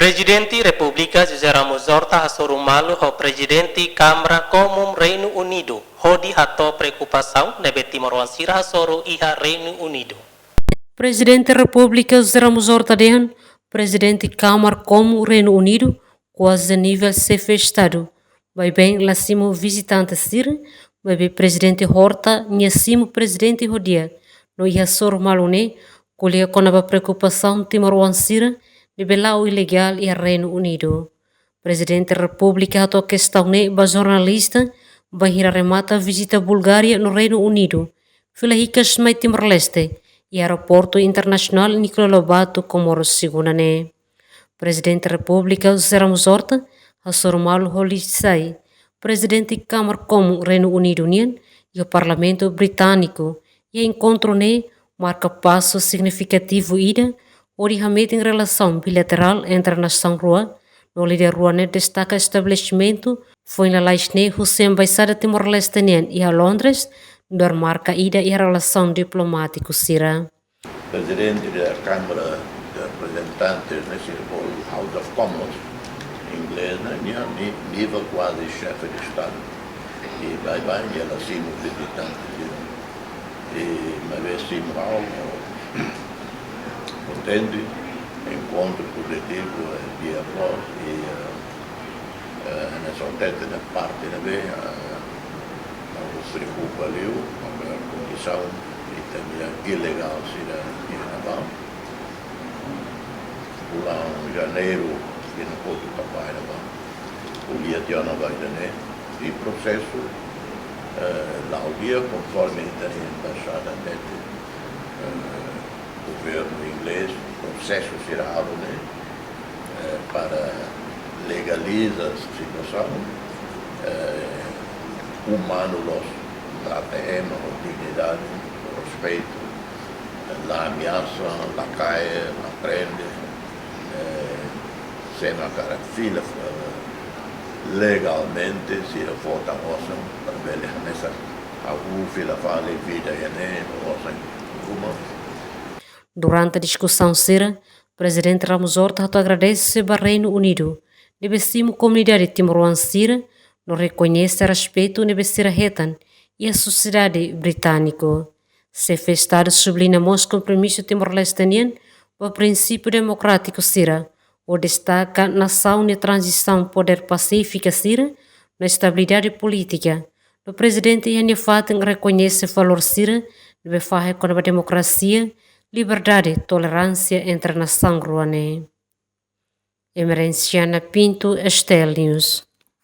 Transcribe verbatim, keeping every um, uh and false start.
Prezidente Repúblika José Ramos Horta hasoru malu ho Prezidente Kámara Komún Reinu Unidu hodi hato'o preokupasaun ne'ebé timoroan sira hasoru iha Reinu Unidu. Prezidente Repúblika José Ramos Horta dehan, Prezidente Kámara Komún Reinu Unidu, kuaze nivel Xefe Estadu, baibain la simu vizitante sira, maibé Prezidente Horta nia simu prezidente ho di'ak, no iha hasoru malu ne'e ko'alia kona-ba preokupasaun timoroan sira ne'ebé la'o ilegál iha Reinu Unidu. Prezidente Repúblika hato'o kestaun ne'e ba jornalista bainhira remata vizita Bulgária no Reinu Unidu, fila hikas mai Timor-Leste, iha Aeroportu Internasionál Nicolau Lobato, Comoro, segunda ne'e. Prezidente Repúblika José Ramos Horta hasoru malu ho liuhusi Prezidente Kámara Komún Reinu Unidu nian iha Parlamentu Britániku, iha enkontru ne'e marka pasu signifikativu ida hodi hametin relasaun bilaterál entre nasaun rua, no líder rua ne'e destaka estabelesimentu foin lalais ne'e husi Embaixada Timor-Leste nian iha Londres, nu'udar marka ida iha relasaun diplomátiku sira. Prezidente da Kámara de Reprezentantes, ne'e sira bolu House of Commons, inglés, ne'e, nia, ni-, nivel kuaze Xefe de Estadu. I baibain, nia la simu vizitante, sira. I, maibé simu ha'u potente, enkontru koletivu, eh, dia vos, i, eh, eh, ne'e só tete na parte ne'ebé, eh, ha'u preokupa liu, kondisaun, i também ilegál sira iha ne'ebá. Fulan Janeiru, iha ne'e kotuk kapás ne'ebá. Ko'alia tiha ona ba ida-ne'e. I prosesu, eh, la'o di'ak konforme ita-nia embaixada hatete, eh, governu inglés, prosesu sira halo ne'e, eh, para legaliza situasaun, eh, umanu loos, trata ema ho dignidade, ho respeitu, la ameasa, la kaer, la prende, eh, se ema hakarak fila, eh, legalmente, sira fó tan osan, para bele hanesan ha'u fila fali vida iha ne'e, osan ruma. Durante diskusaun sira, Prezidente Ramos Horta hato'o agradese ba Reinu Unidu ne'ebé simu komunidade timoroan sira, no rekoñese respeitu ne'ebé sira hetan iha sosiedade britániku. Xefe Estadu subliña mós kompromisu Timor-Leste nian ba prinsípiu demokrátiku sira, hodi destaka nasaun nia tranzisaun podér pasífika sira no estabilidade polítika. No Prezidente iha nia fatin rekoñese valór sira ne'ebé fahe kona-ba demokrasia, liberdade, toleránsia entre nasaun rua ne'e. Emerenciana Pinto, STL News.